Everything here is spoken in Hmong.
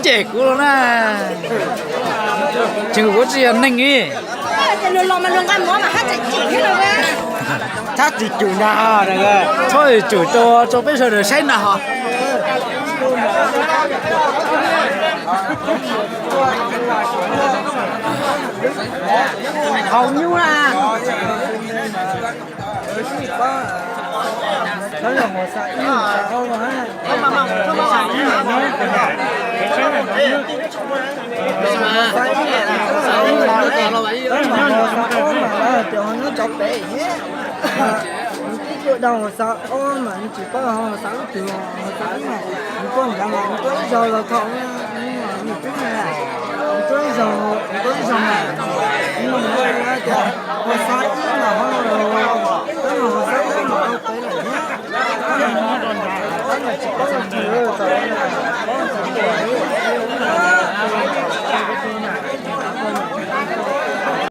Cem kuv los na, tseem kuv tsis yog neeg li. Thab tsis cum na, txhob tsis cum rau, rau peb sawv daws saib na ho. Haus nyuj na. Nws tib tuaj dhau Hauv Xav ob mas nws tsis paub Hauv Xav ib tug, Hauv Xav ib mas nws tuaj nkawd mas nws tuaj ib zaug los thaum nws twb, nws tuaj ib zaug, nws tuaj ib zaug mas nws tias Hauv Xav ib mas ho, tab mas Hauv Xav ib mas ho peb lawm thiab. Tab mas tsis paub tug, thaum paub tug